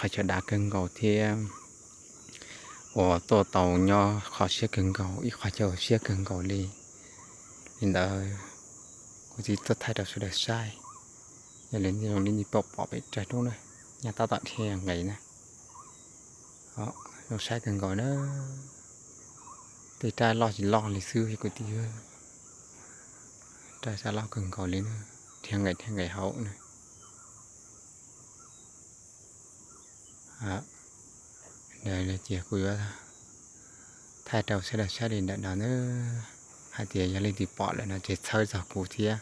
qhov chaw dav kawg nkaus thiab uas tuaj tau nyob qhov siab kawg nkaus, ib qhov chaw siab kawg nkaus li. Li ntawd kuv thiaj tuaj thaij rau sawv daws saib. Yog li zoo li nej pom pom pem roob na, nyob tab tom dhia nqes na. Zoo saib kawg nkaus na. Tej raj loj tsis loj li xwb kwv tij, raj sab loj kawg nkaus li na, dhia nqes dhia nqes hauv na. Ces kuv yuav thaij rau sawv daws saib li ntawm no na, hais tias yog leej twg pom lawm no ces txhawb txog kuv thiab,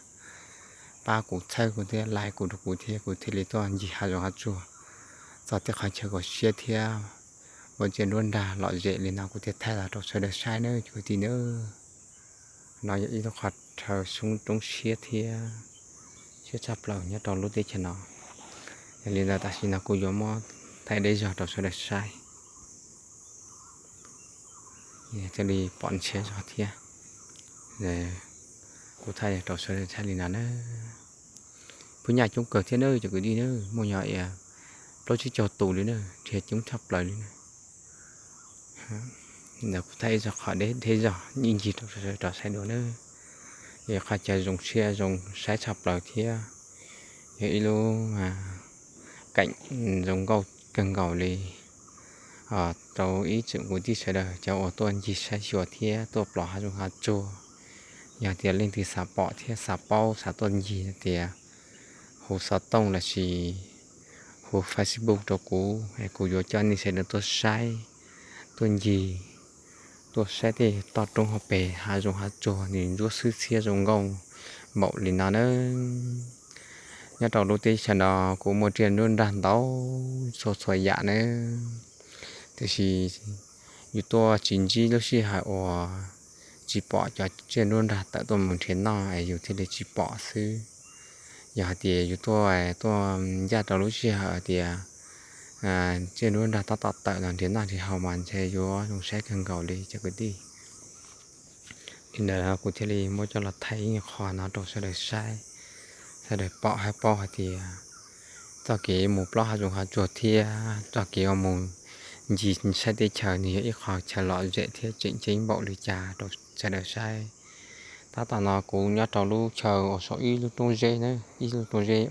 pab kuv txhawb kuv thiab, like kuv rau kuv thiab, kuv thiaj li tuaj ncig hav zoov hav tsuag txog tej qhov chaw kom siab thiab ua tsiaj nruab nrag lom zem li no kuv thiaj thaij los rau sawv daws saib nawb kwv tij nawb. No yog ib lub qhov chaw roob siab thiab siab tshaj plaws nyob rau lub teb chaws no. Yog li ntawd tam sim no kuv yuav muab thaij deb zog rau sawv daws saib, thiaj li pom ntshiab zog thiab. Kuv thaij rau sawv daws saib li no na. Phub nyaj coob kawg thiab na cov kwv tij na, muaj yog plaub tsib caug tus li na, dhia coob tshaj plaws li na. Ntawd kuv thaij ib zog qhov deb deb zog ib ncig rau sawv daws saib dua na. Yog qhov chaw zoo siab zoo saib tshaj plaws thiab yog ib lub keem zoo nkauj kawg nkaus li rau ib tsoom kwv tij sawv daws cov uas tuaj ncig saib xyuas thiab tuaj plob hav zoov hav tsuag. Yog tias leej twg xav pom thiab xav paub xav tuaj ncig tias hu xov tooj lossis hu Facebook rau kuv es kuv yuav coj nej sawv daws tuaj saib, tuaj ncig, tuaj saib tej toj roob hauv pes hav zoov hav tsuag nws ntsuab xwb txhiab zoo nkauj npaum li no na. Nyob rau lub teb chaws no kuv muaj tsiaj nruab nrag ntau txhua txhua yam na, tiam sis yus tuaj tsis ntsib lub sij hawm uas tsis pom cov tsiaj nruab nrag tawm tuaj mus nrhiav noj es yus thiaj li tsis pom xwb. Yog hais tias yus tuaj, tuaj ncaj rau lub sij hawm hais tias tsiaj nruab nrag tab tom tawm los nrhiav noj nrhiav haus mas ntshe yuav zoo saib kawg nkaus li cov kwv tij. Li ntawd kuv thiaj li muab coj los thaij ib qho no rau sawv daws saib, sawv daws pom thiab paub hais tias txoj kev mus plob hav zoov hav tsuag thiab txoj kev uas mus ncig saib teb chaws nws yog ib qho chaw lom zem thiab tseem ceeb npaum li cas rau sawv daws saib. Tab tom no kuv nyob rau lub chaw uas saum ib lub roob zeb na, ib lub roob zeb